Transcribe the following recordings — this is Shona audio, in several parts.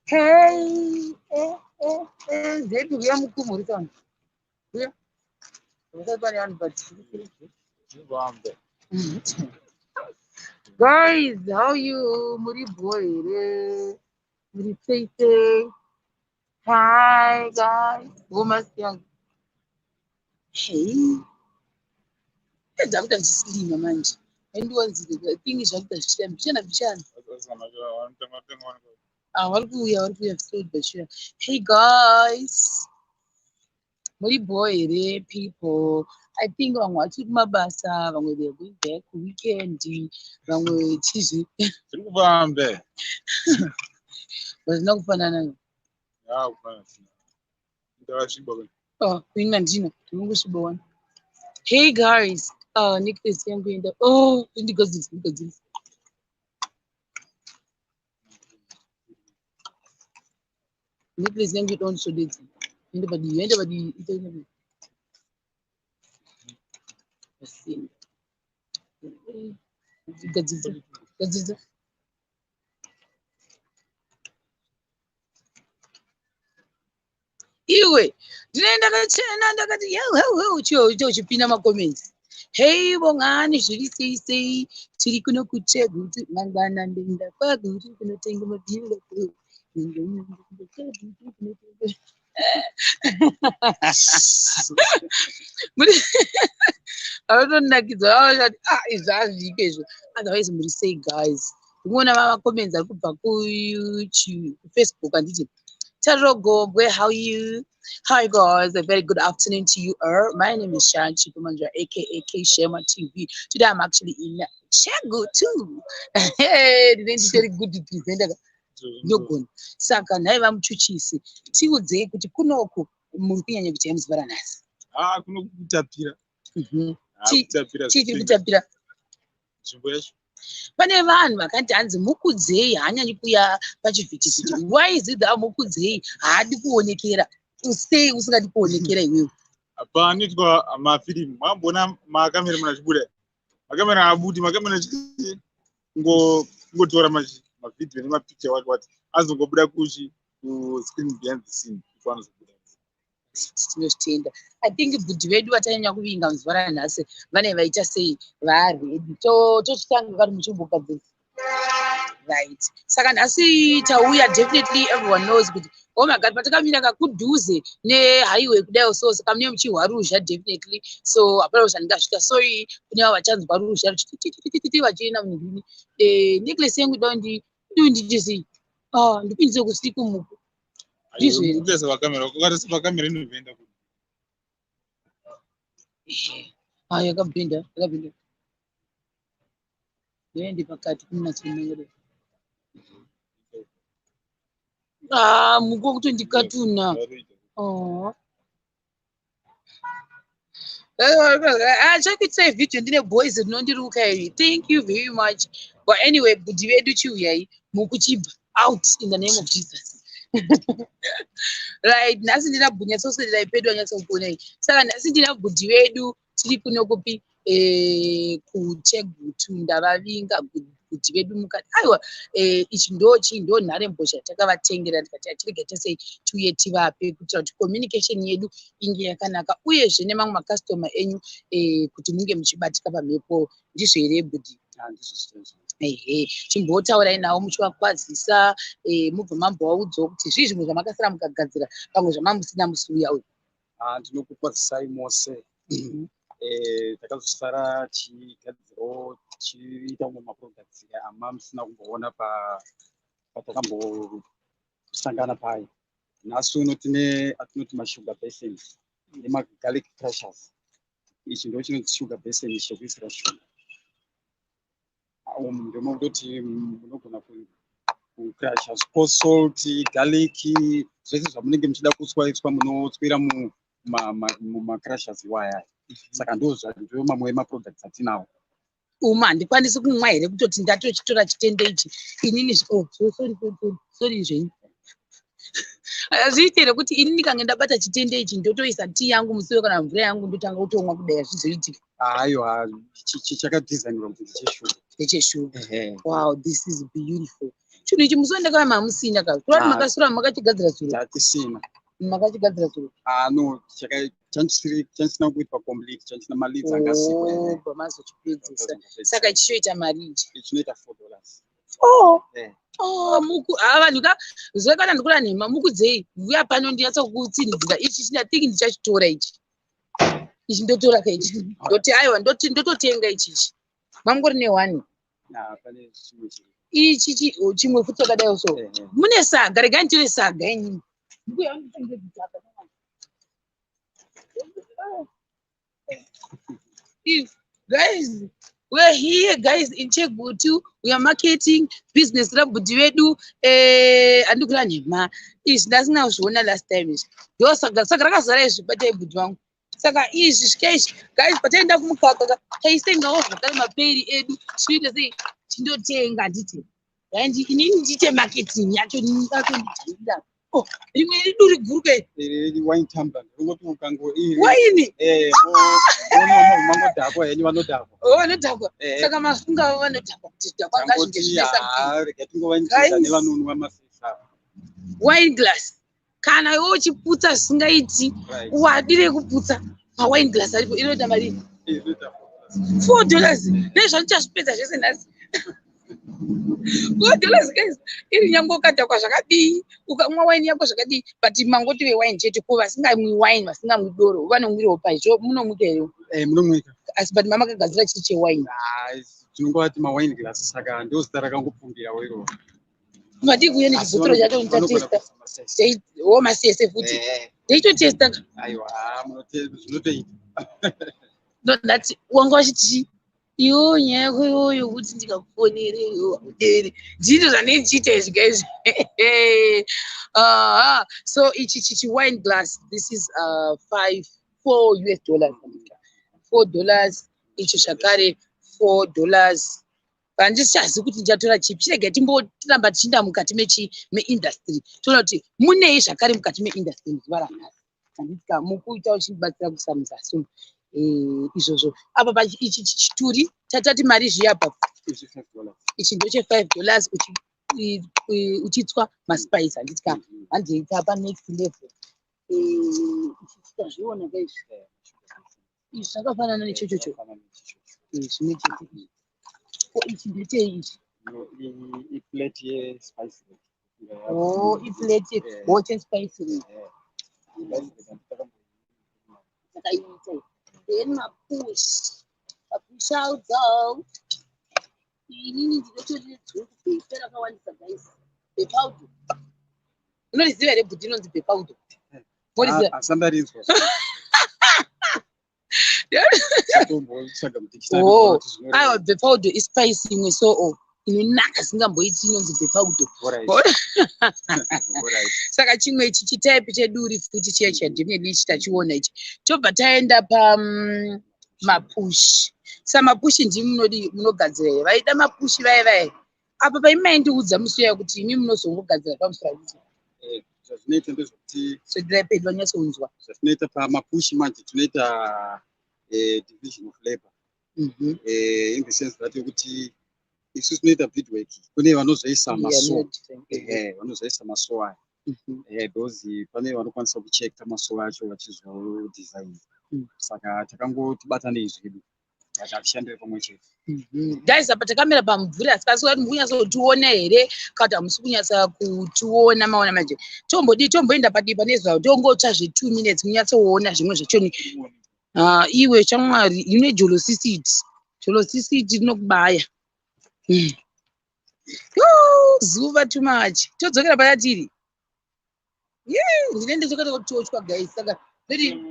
Hey, eh, eh, eh, zedu huya mukumuri tano. Huya. Usati pane vanhu but Zvivambe. Guys, how you? Muri bho here? Muri sei sei? Hi guys. Ngoma yangu. Hey. Ndakuita ndichisilima manje. Andiwanzire thing zvakuita zvichita mbichana mbichana. Ah, vari kuuya, vari kuuya slowly but sure. Hey guys. Muri bho here people? I think vamwe vachiri kumabasa, vamwe they are going back weekend, vamwe chizvi. Zviri kufambe. Hazvina kufanana. Ya kufana. Ndakasviba kwe. Oh, ini handina, ndinongosviba wani. Hey guys. Ah, necklace yangu enda. Oh, ndigadzirisa, ndigadzirisa. Necklace yangu ida kundisvodedza. Ende padivi, ende padivi, ita ende padivi. Pasina. Gadzirisa, gadzirisa. Iwe, ndinenge ndakachena ndakati heu heu heu chiyo icho uchipinda macomments. Hey bongani zviri sei sei tiri kuno kuChegutu mangwana ndoenda kwaGutu kunotenga mabhilo. Vanotonakidzwa vavati ah izvi hazviite izvo. Otherwise muri sei guys? Ndikuona vamacomments ari kubva kuFacebook handiti. Tariro Gombwe, how you? Hi guys, a very good afternoon to you all. My name is Sharon Chikumandra, aka K Shema TV. Today I'm actually in Chegutu. Hey, ndinenge very good presenter. Ndogona. Saka nhai vamuchuchisi, tiudzei kuti kunoku muri kunyanya kuita muzuva ranhasi. Ah, kuno kutapira. Ah, kutapira. Chii chiri kutapira? Nzvimbo yacho. Pane vanhu vakati hanzi Mukudzei haanyanyi kuya pachivhitivhiti. Why is it that Mukudzei haadi kuonekera? Sei usingadi kuonekera iwewe? Panoitwa mafirimu, mamboona makamera munhu achibuda. Makamera haabudi, makamera kungotora mavhidhiyo nemapicture what what. Azongobuda kuchi ku screen behind the scene ipo anozobuda. Tinozvitenda. I think bhudhi vedu vatanyanya kuvinga muzuva ranhasi vane vaita sei varedi. Tochitanga kari muchimbogadzirisa. Right. Saka nhasi tauya, definitely everyone knows kuti oh my God, patakamira kakudhuze nehighway kudai so saka mune muchihwa ruzha definitely. So hapana zvandingasvika. Sorry kune vavo vachanzwa ruzha ruchititititi vachienda munhini. Necklace yangu ida ndi nditi sei? Ah, ndipindise kusiku muku. Ndizvo here? Kuisa pakamera, ukatarisa pakamera inobvenda. Ah, yakabhinda, yakabhinda. Ndoende pakati kunatsooneka. Ah, muko kutondikatuna. Oh. Achakuitisai video ndine boys rinondiruka iri. Thank you very much. But anyway, bhudhi vedu chiuyai mukuchibva out in the name of Jesus. Right, nhasi ndina bhudhi nyatsoswederai pedu anyatsokuonai. Saka nhasi ndina bhudhi vedu tiri kuno kupi kuChegutu. Ndavavinga bhudhi vedu mukati. Aiwa, ichi ndo chii, ndo nharembozha takavatengera tikati atirege tese tiuye tivape kuitira kuti communication yedu inge yakanaka uyezve nemamwe makastoma enyu kuti munge muchibatika pamhepo. Ndizvo here bhudhi? Ehe, chimbotaurai navo muchivakwazisa, mubva mambovaudzawo kuti zvii zvimwe zvamakasara mukagadzira pamwe zvamamusina musi uya uyu. Ah, ndinokukwazisai mose. Takazosara tichigadzirawo tichiita mamwe maproducts ama musina kumboona patakambosangana paya. Nhasi uno tine atinoti masugar basins nemagarlic crushers. Ichi ndo chinonzi sugar basin chekuisira shuga. Umu ndomokutoti munogona kucrusha salt, garlic, zvese zvamunenge muchida kutswa munotswira mumacrushers iwaya. Saka ndo mamwe emaproducts atinawo. Uma handikwanisi kumwa here kutoti ndatochitora chitende ichi inini? Oh, sorry, sorry, sorry, sorry zvenyu. Hazviiti here kuti inini kange ndabata chitende ichi ndotoisa tii yangu musiwo kana mvura yangu ndotanga kutomwa kudai? Hazvizoitika? Aiwa, chakadesignwa kuti ndecheshuga. Ndecheshuga. Wow, this is beautiful. Chinhu ichi musi wandakauya mamusina ka. Kureva kuti Ah. makasura makachigadzira zuro. Tatisina. Makachigadzira zuro. Ah, no, chanchisina kuitwa complete, chanchisina malids angasikwa. Oh, pamazochipedzisa. Saka ichi choita mari ichi? Chinoita $4. Oh. Eh. Oh, muku ah, vanhu ka zuva kana ndikura nhema, mukudzei vuya pano ndinyatsa kutsinhidzira ichi. China think ndichachitora ichi. Ichi ndotora ka ichi, ndoti aiwa, ndoti ndototenga ichi. Ichi mangori ne1. Ah, pane chimwe chiri. Ichi oh, chimwe futi chakadai so. Mune saga? Regai nditore saga inini. Mbuya nditenge saga. If guys, we're here, guys, in Chegutu. We are marketing business rabhudhi vedu. Andikura nhema, izvi ndasina kuzviona last time. Izvi ndo saga, saka rakazara izvi. Batai, bhudhi vangu. Saka izvi svika izvi, guys, pataenda kumukaka ka, taisengawo zvakare maperi edu. Chinoita sei? Tindotenga, handiti? Inini ndiite marketing yacho yacho ndichida. Oh, rimwe riduri guru ke. Iri wine tumbler, ringoti ukango iri. Waini. Eh, mo mangodhakwa henyu, vanodhakwa. Oh, vanodhakwa. Saka mafunga vanodhakwa kuti dhakwa ngazvinge Tangoti zvine something. ah, rega tingovanyichidza Guys. nevanonwa masesa. Wine glass, kana iwe uchiputsa zvisingaiti, wadire kuputsa mawine glass aripo. Inoita marii? Inoita $4. $4. Nezvandichazvipedza zvese nhasi, $4, guys. Iri nyange ukadhakwa zvakadii, ukamwa waini yako zvakadii, but mangoti vewaini chete. Ko vasingamwi waini, vasingamwi doro, vanomwirawo paizvo? Munomwika here? Eh, munomwika. Asi but mamakagadzira chiri chewaini? Ah, tinongovati mawine glass, saka ndo zita rakangopfumbirawo iroro. Madii kuuya Asi nechibhotoro chacho? vanogona Ndichatesta. kuisa masese. Wo masese futi. Ndeitotesta. Aiwa, ah, zvinotoita. Ndati wanga wachiti iwo nyaya yako iyoyo yokuti ndikakufonere iwe hauderi. Ndizvo zvandinenge ndichiita izvi, guys. Aha. So ichi chichi wine glass, this is 5, $4 US, $4. Ichi zvakare $4. Handichazi kuti ndichatora chipi. Chirega timbotiramba tichiinda mukati mechi meindustry, toona kuti munei zvakare mukati meindustry muzuva ranhasi, handiti? Mukuita uchibatsira kuisa muzasi umu. Izvozvo apa ichi chituri tatati mari zviya apa? Ichi $5. Ichi ndeche $5, uchitswa maspice, handiti ka? Handiita pa next level. Ichi tazviona ka izvi? Izvi zvakafanana nechochocho, zvimwe chete. Ko ichi ndechei ichi? No, iplate yespice rack. Oh, iplate hoche spice rack. Spice rack Takaita. Then mapush, mapush out. Inini ndinotori dzungu, bepa rakawandisa, guys. Bepaudo unoriziva here, bhuti? Inonzi bepaudo, moriziva? Asandarinzwa. Satombotsvaga mudictionary Oh, kuti zvinoreva. Aiwa, bepaudo ispice imwe so o inonaka singamboiti, inonzi bepaudo. Alright. Saka chimwe ichi chitype cheduri futi chiya chadefinitely ichi tachiona ichi. Tobva taenda pamapushi. Sa mapushi ndimi munodi munogadzira here? Vaida mapushi vaya vaya apa paimaindiudza musi uya kuti imi munozongogadzira pamusoro kuti Zvazvinoita ndezvekuti swederai pedu vanyatsounzwa. Zvatinoita pamapushi manje, tinoita division of labor, in the sense that yekuti isu tinoita beadwork, kune vanozoisa maso, vanozoisa maso aya, because pane vanokwanisa kucheka maso acho vachizodesign. Saka takangoti batanei zvedu, but hatishandire pamwe chete. Guys, apa takamira pamumvuri, asi kasi kuti mukunyatsotiona here kana kuti hamusi kunyatsa kutiona? Maona manje. Tombodii? Tomboenda padii pane zuva, tongotsva zve2 minutes, munyatsoona zvimwe zvachoni. Ah, iwe shamwari ine jolosisiti, jolosisiti rinokubaya. Yoo, zuva too much. Todzokera payatiri. Ndinenge ndakada kutochwa, guys. Saka ndoti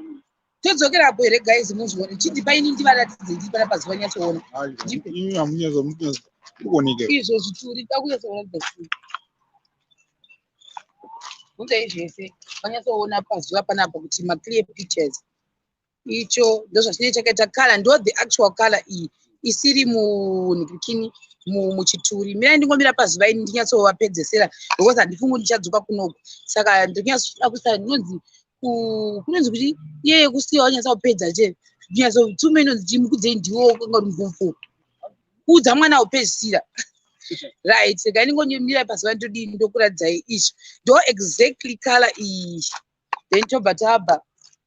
todzokera apo here, guys? Muzvione, chindipaini ndivaratidze ndiri pana pazuva nyatsoona. Ndipe. Imi hamunyatso kuoneka. Izvo zvituri da kunyatsoona zvituri unzai zvese, vanyatsoona pazuva panapa kuti maclear pictures. Icho ndozvachinenge chakaita colour, ndo the actual colour iyi isiri munhikini muchituri. Mirai ndingomira pazuva ini ndinyatsovapedzesera, because handifungi kuti ndichadzoka kunoku. Saka ndinonyatsoda kuisa inonzi kunonzi kuti iye kusiya wanyatsa kupedza che nyatsotsume inonzi chimukudzei ndiwo kanga uri mvumvu kuudza mwana wopedzisira. Right, regai ndingonyumira pazuva, ndodii, ndokuratidzai izvi. Ndo exactly color iyi. Then tobva tabva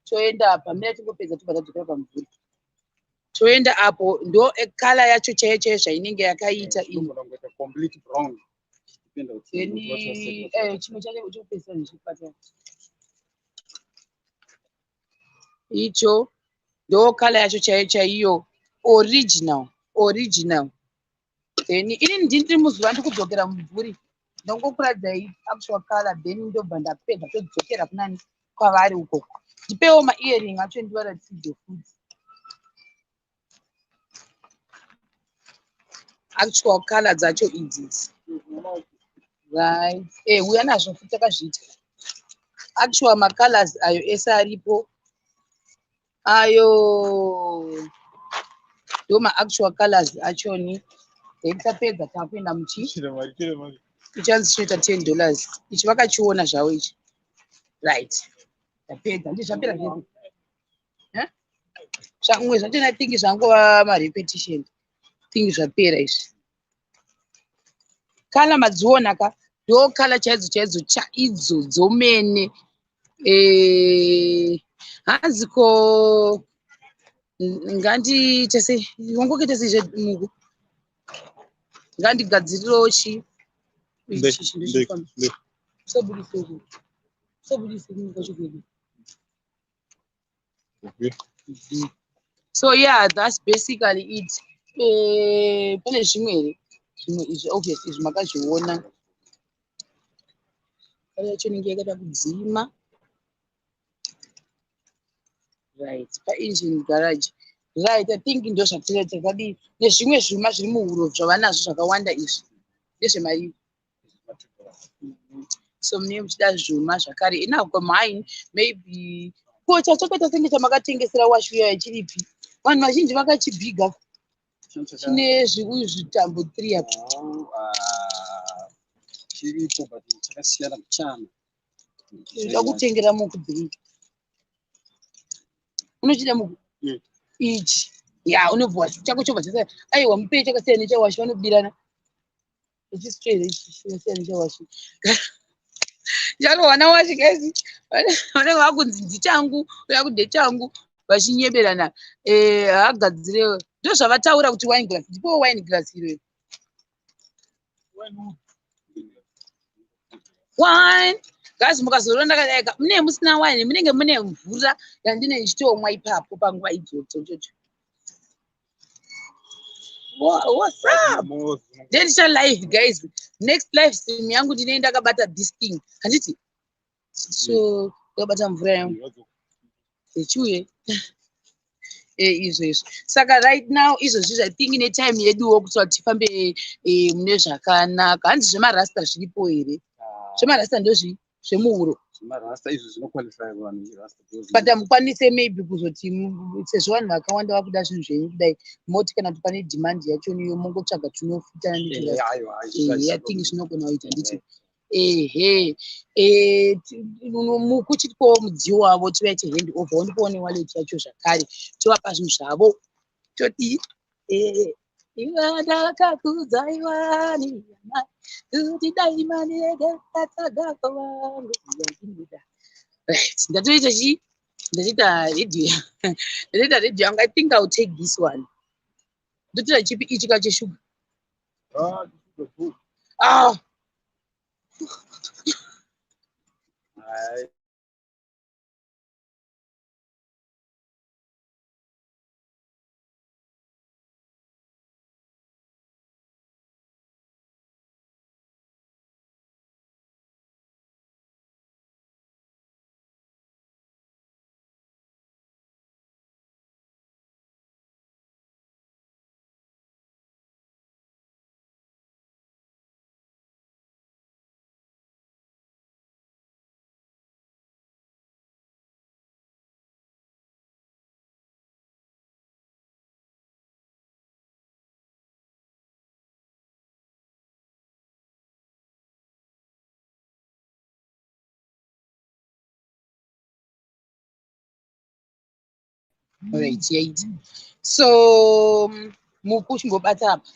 toenda apa. Mira tingopedza, tobva tadzokera pamvuri, toenda apo. Ndo color yacho chaiyo chaiyo zvainenge yakaita iyi. Inogona kungoita complete brown, dependa kuti Then what you said. chimwe chacho chokupedzisira ndichibata icho. Ndo color yacho chaiyo chaiyo, original, original. Then ini ndiri muzuva, ndikudzokera mumvuri, ndongokuratidzai actual color, then ndobva ndapedza, todzokera kunani, kwavari ukoko. Ndipewo maearring acho ndivaratidze futi actual color dzacho idzidzi. Right, uya nazvo futi, takazviita actual macolors ayo ese aripo ayo, ndo maactual colors achoni. Then tapedza, takuenda muchi Chira mari, chira mari. Ichanzi chinoita $10 ichi, vakachiona zvavo ichi. Right, tapedza, ndi zvapera zvese. Eh? Zvamwe zvachona, I think zvangova marepetition thing, zvapera izvi. Color madziona ka, ndo color chaidzo chaidzo chaidzo dzomene. Hanzi ko ngandiite sei, wangokuita sei zvemuku, ngandigadzirirewo chi ichi chinhu chifamba. Nde. Usabudise uku, usabudise kwacho kwedu. Okay. So yeah, that's basically it. Pane zvimwe here zvimwe izvi? Obvious, izvi makazviona. Kare yacho inenge yakada kudzima. Right, paengine garage. Right, I think ndo zvatiri takadii nezvimwe zvuma zviri muhuro zvavanazvo zvakawanda izvi ndezvemari. So munenge muchida zvuma zvakare inako mine maybe ko chachakaita senge chamakatengesera washuya chiripi? Vanhu vazhinji vakachibhiga, chine zviuyu zvitambo 3 apo. Oh, ah, chiripo but chakasiyana kuchana. Unoda kutengera muku 3, unochida muku ichi ya unobva chako chobva chasiyana. Aiwa, mupei chakasiyana nechawashi, vanobirana. Ichisi ichi chakasiyana nechawashi, charohwa nawashi. Guys, vanenge vakunzi ndichangu, uya kundechangu, vachinyeberana. Haagadzire, ndo zvavataura kuti wine glass. Ndipo wine glass iro, wine guys. Mukazorora ndakadai, munenge musina wine, munenge mune mvura yandine ndichitomwa ipapo panguva idzodzo chocho. What's up? Ndendicha live, guys. Next live stream yangu ndinenge ndakabata this thing, handiti? So ndakabata mvura yangu echiuye izvo izvo. Saka right now izvozvi, I think netime yeduwo kuti tifambe mune zvakanaka. Hanzi zvemarasta zviripo here? Zvemarasta ndozvi zvemuhuro. Zvemarasta izvo zvinoqualify vanhu irasta. But hamukwanise maybe kuzoti sezvo vanhu vakawanda vakuda zvinhu zvenyu kudai, moti kana kuti pane demand yacho niyo, mongotsvaga tunofitana neturasta. I think zvinogona kuita, nditi ehe. Mukuchitikowo mudziyo wavo, tivaite hand over, wondipowo newallet yacho zvakare, tovapa zvinhu zvavo, todii. Iva ndakakudza iwani kuti dai maniregeratagako vangu. Right, ndatoita chi, ndatoita radio, ndatoita radio yangu. I think I will take this one. Ndotora chipi? Ichi ka cheshuga? Ah. Hai. Alright, yaita. So muku chimbobata apa.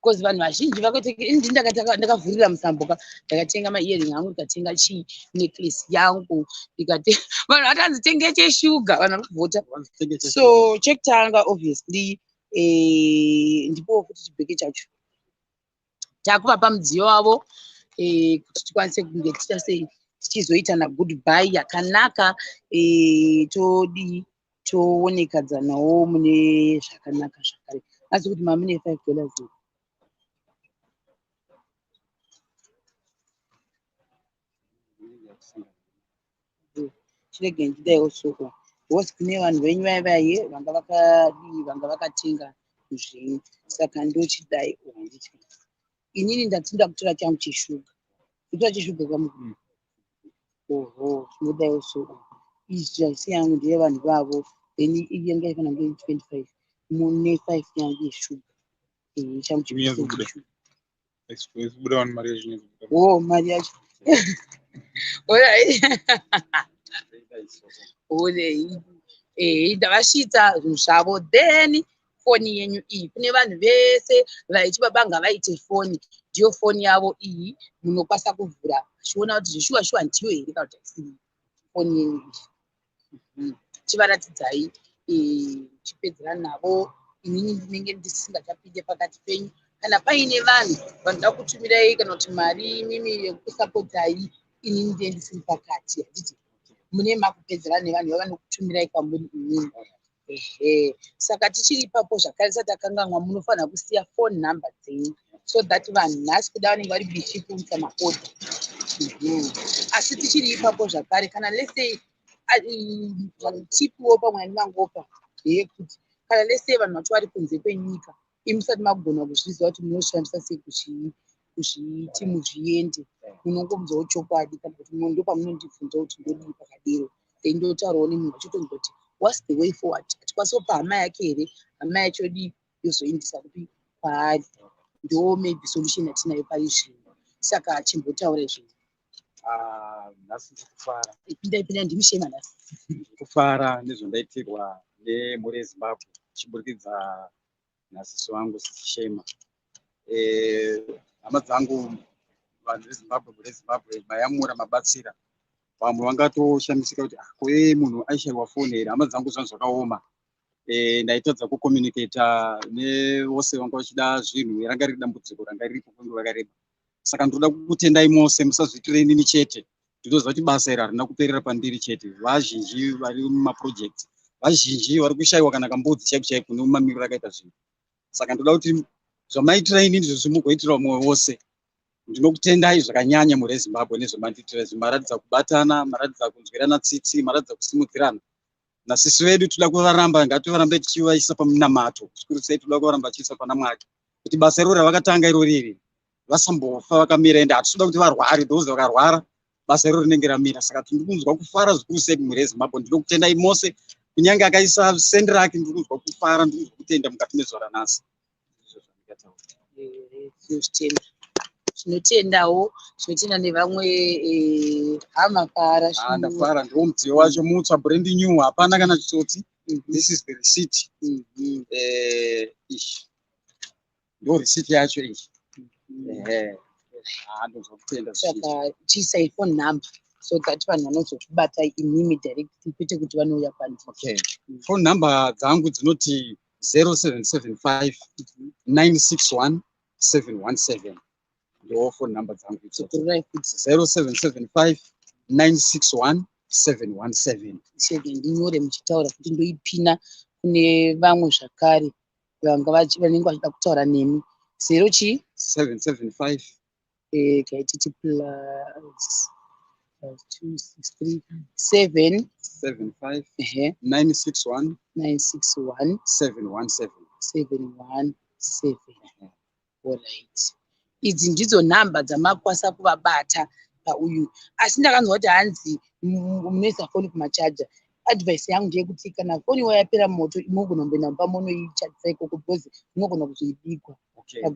Because vanhu vazhinji vakatenga, ini ndakavhurira musambo ka, ndakatenga maearring angu, ndikatenga chii, necklace yangu, ndikate vanhu vatanzi tenge cheshuga, vanhu vari kuvhota. So chekutanga, obviously, ndipo futi chibheke chacho takuvapa mudziyo wavo, kuti tikwanise kunge tiita sei, tichizoita nagoodbye yakanaka, todii, toonekadzanawo mune zvakanaka zvakare. Asi kuti mamune $5 here? Chirege ndidaiwo soko, because kune vanhu venyu vaya vaye vanga vakadii, vanga vakatenga zvenyu, saka ndochidai. Handiti inini ndati kutora changu cheshuga, kutora cheshuga kamu. Oho, tinodaiwo soko, izvi haisi yangu, ndeyevanhu vavo. Then iyi yanga ifanira kunge 25, mune 5 yangu yeshuga, changu. Chinyazobuda. Cheshuga. Buda vanhu mari yacho inyazobuda. Oh, mari yacho. Alright. Olei. Ndavasvitsa zvinhu zvavo. Then foni yenyu iyi, kune vanhu vese vaiti baba ngavaite foni, ndiyo foni yavo iyi. Munokwanisa kuvhura vachiona kuti zveshuwa shuwa ndiyo here kana kuti haisiri foni yenyu iyi. Chivaratidzai, chipedzerana navo. Inini ndinenge ndisingachapinde pakati penyu. Kana paine vanhu vanoda kutumirai kana kuti mari imimi yekusapotai, inini ndiye ndisiri pakati, handiti? Mune makupedzerana nevanhu vavanokutumirai kwamuri imini. Ehe, saka tichiri ipapo zvakare, tisati takanganwa, munofanira kusiya phone number dzenyu so that vanhu nhasi kuda vanenge vari busy kuita maorder. Asi tichiri ipapo zvakare, kana let's say tipiwo pamwe yandingangopa ndeyekuti kana, let's say, vanhu vacho vari kunze kwenyika, imi musati magona kuzviziva kuti munozvishandisa sei kuzviti muzviende, munongobvunzawo chokwadi kana kuti ndopamunondibvunza kuti ndodii pakadero, then ndotaurawo nemunhu wachotonzwa kuti what's the way forward. Atikwanisa kupa hama yake here, hama yacho dii, yozoindisa kupi, kwaari. Ndo maybe solution yatinayo pari zvino. Saka chimbotaura zvinhu. Ah, nhasi ndiri kufara. Pindai, pindai, ndimishema nhasi. Ndiri kufara nezvandaitirwa nemhuri yeZimbabwe tichiburikidza nasisi wangu, sisi Shema. Hama dzangu, vanhu veZimbabwe, mhuri yeZimbabwe, mayamura, mabatsira. Vamwe vangatoshamisika kuti, "Ah, ko iye munhu aishayiwa foni here?" Hama dzangu, zvanhu zvakaoma. Ndaitadza kucommunicata nevose vanga vachida zvinhu. Ranga riri dambudziko ranga riripo kwenguva yakareba, saka ndinoda kukutendai mose. Musazviitire inini chete. Ndinoziva kuti basa iri harina kuperera pandiri chete. Vazhinji vari mumaprojects, vazhinji vari kushayiwa kana kambudzi chaiko chaiko nemamiriro akaita zvinhu. Saka ndoda kuti zvamaitira inini izvozvi mugoitira mwoyo wose. Ndinokutendai zvakanyanya, mhuri yeZimbabwe, nezvamandiitira izvi. Maratidza kubatana, maratidza kunzwirana tsitsi, maratidza kusimudzirana nasisi vedu. Toda kuvaramba, ngativarambe tichivaisa pamunamato zvikuru sei. Toda kuvaramba tichiisa pana Mwari kuti basa iroro ravakatanga irori iri vasambofa vakamira. Ende hatisi kuda kuti varware, those vakarwara basa iroro rinenge ramira. Saka tiri kunzwa kufara zvikuru sei kumhuri yeZimbabwe. Ndinokutendai mose, kunyange akaisa sendi rake, ndiri kunzwa kufara, ndiri kunzwa kutenda mukati mezuva ranhasi. Ndizvo zvandingataura. Tinozvitenda, tinotendawo, tinotenda nevamwe hama fara. Ah, ndafara. Ndiwo mudziyo wacho mutsva, brand new, hapana kana chitsotsi. This is the receipt. Ishi ndo receipt yacho iyi. Ehe. Ah, ndozwa kutenda zvizhinji. Saka chiisai phone number so that vanhu vanozokubatai imimi direct, kwete kuti vanouya kwandiri. Okay, phone number dzangu dzinoti 0775 961 717. Ndo phone number dzangu idzodzo. Dzokererai futi. 0775 961 717. Chege ndinyore muchitaura kuti ndoipina kune vamwe zvakare vanga vanenge vachida kutaura nemi. Zero chii? 775. Kaititi plus 263 7 75 ehe 961 961 717. 717. Alright, idzi ndidzo nhamba dzamakwanisa kuvabata pauyu. Asi ndakanzwa kuti hanzi munoisa foni kumachaja. Advice yangu ndeyekuti kana foni iwo yapera moto, munogona kumboenda mumba monoichajisa ikoko, because munogona kuzoibigwa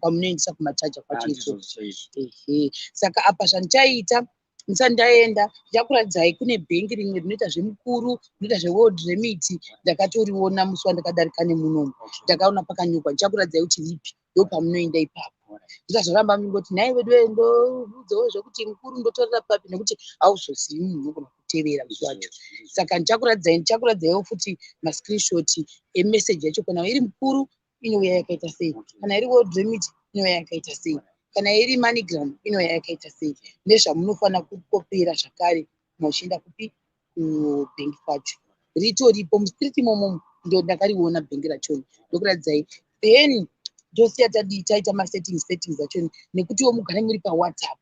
pamunoendesa kumachaja kwacho Ah, ikoko. ndizvo chaizvo. Ehe, saka apa zvandichaita ndisati ndaenda, ndichakuratidzai kune bhengi rimwe rinoita zvemukuru, rinoita zveWorld Remit. Ndakatoriona musi wandakadarika nemunomu. Ndakaona pakanyorwa. Ndichakuratidzai kuti ripi, ndopamunoenda ipapo. Ndikazoramba mingoti, "Nhai vedu, ndoudzewo zvekuti mukuru ndotorera papi?" Nekuti hauzozivi munhu unogona kutevera musi wacho. Saka ndichakuratidzaiwo futi mascreenshot emeseji yacho. Kana iri Mukuru inouya yakaita sei, kana iri World Remit inouya yakaita sei, kana iri MoneyGram inouya yakaita sei, nezvamunofanira kukopera zvakare kana uchienda kupi, kubhengi kwacho. Ritoripo mustreet imomo, ndo ndakariona bhengi rachoni, ndokuratidzai. Then tosiya tadii, taita masettings, settings achoni, nekutiwo mugare muri paWhatsApp.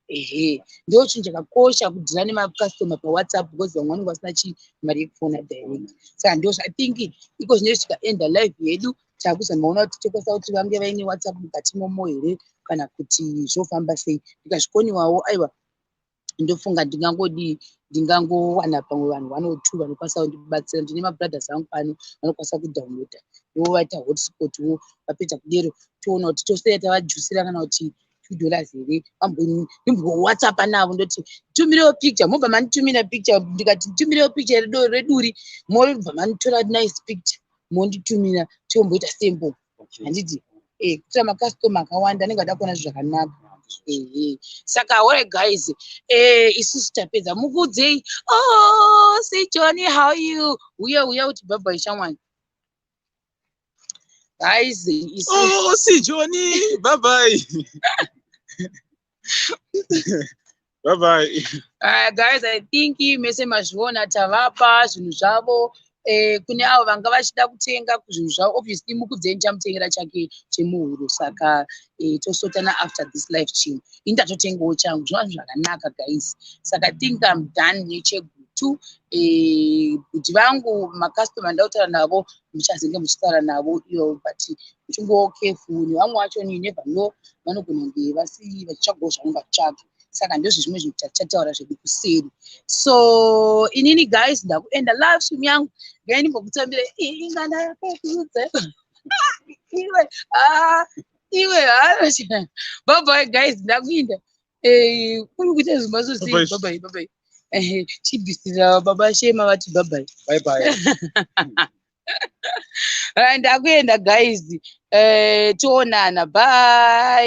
Ehe, ndo chinhu chakakosha kudeala nemacustomer paWhatsApp, because vamwe vanenge vasina chi mari yekufona direct. Saka ndo, I think, iko zvino tikaenda live yedu, takuzamaona kuti tokwanisa kuti vange vaine WhatsApp mukati momo here, kana kuti zvofamba sei. Ndikazvikoniwawo, aiwa, ndofunga ndingangodii, ndingangowana pamwe vanhu one or two vanokwanisa kundibatsira. Ndine mabrothers angu pano vanokwanisa kudownloada, vovaita hotspot wo. Vapedza kudero, toona kuti tosiya tavajusira kana kuti $2 here. Ndimbowhatsappa navo, ndoti, "Tumirewo picture." Mobva manditumira picture. Ndikati, "Tumirewo picture reduri," mobva manditora nice picture, monditumira, tomboita sample, handiti? Kuitira makastoma akawanda anenge ada kuona zvinhu zvakanaka. Ehe, saka alright guys, isusu tapedza. Mukudzei. Oh, see Johnny, how are you? Uya, uya uti bye bye, shamwani. Guys, isu Oh, see Johnny. Bye bye. Bye bye. Guys, I think mese mazviona, tavapa zvinhu zvavo. Kune avo vanga vachida kutenga zvinhu zvavo, obviously Mukudzei ndichamutengera chake chemuhuro. Saka tosotana after this live stream. Ini ndatotengawo changu, zvinova zvakanaka, guys. Saka I think I'm done neChegutu. Kuti vangu makastoma ndautaura navo, muchazenge muchitaura navo iyo, but muchingowo careful nevamwe vacho. You never know, vanogona kunge vasi vachitsvagawo zvavanenge vachitsvaga. Saka ndozvo zvimwe zvinhu tatichataura zvedu kuseri. So inini guys, ndakuenda live stream yangu. Ngai ndimbokutambira inga ndakakudza iwe. Ah, iwe, bye bye guys, ndakuinda. Kuri kuita zvimazo sei? Bye-bye. Bye bye, bye. Ehe, chibvisira baba Shema vati bye bye. Bye bye. Ndakuenda guys, toonana, bye.